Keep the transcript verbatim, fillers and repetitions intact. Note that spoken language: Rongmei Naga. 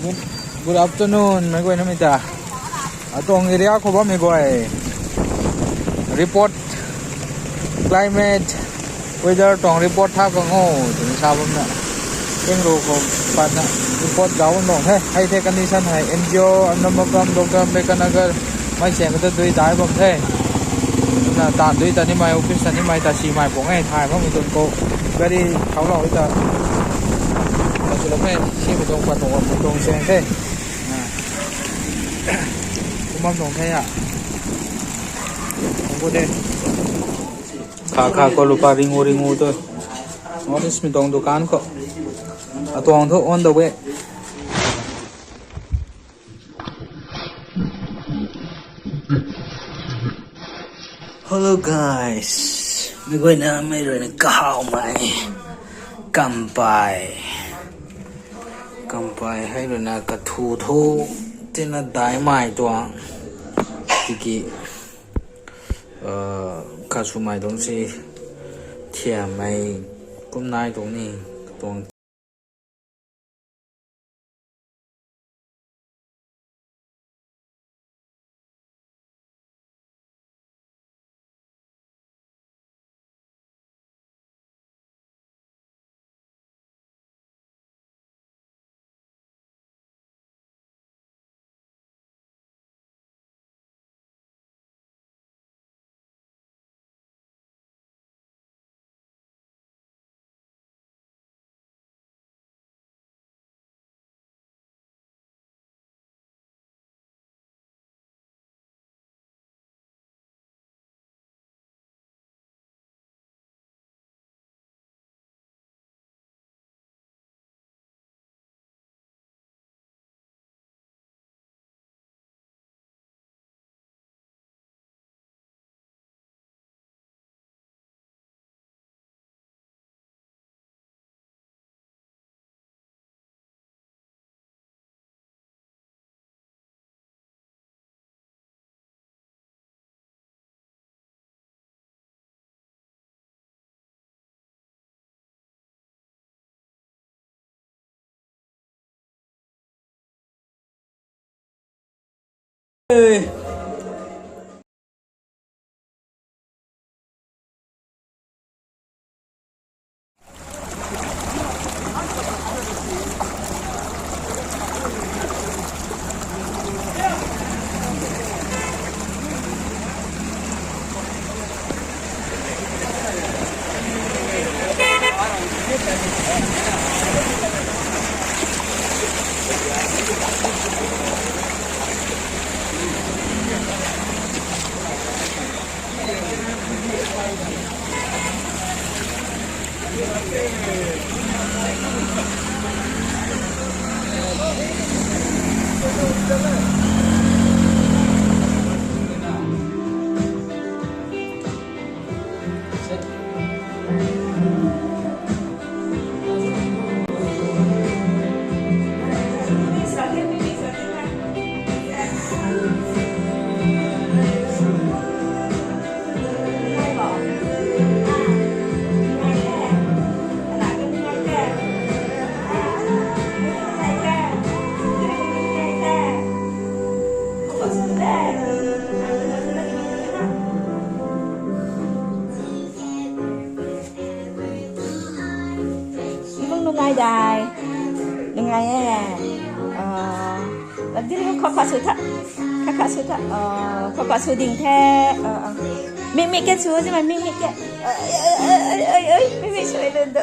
Good, good afternoon, meic guayna mei ta. Atuang area khou bammei guay report, climate, weather tuang report tha kang o twna sa bamna, keng ru khou patna report zauc bam tuang the. Hei the condition hei N G O Annam Makam, Doctor Ambedkar Nagar, mei seng kata dui dai bam the. Na taanv dui ta nimei, office ta nimei ta simei puang e, thay bammei tuang khou gari thaulou ta, ta swlou e, simei tuang pat tuang, tuang seng the. Kumam tuang the a. Kha kha khou lupa ringu ringu tu. North East mei tuang dukan khou. Atuang thu on the way. Hello guys, meic guayna mei ruina kahawmei Kampai, Kampai hei ruina kathu thu tina daimei tuang tiki, uh, kaswmei tuang si thiammei kum nai tuang ni tuang. Nung nungai dai. Nungai e. Ah, ladiri khou kha su tha. Kha kha su tha. Ah, khou kha su ding the. Ah, ah. Mikmik kat sw, Zimei, mikmik kat. Mikmik sw de do.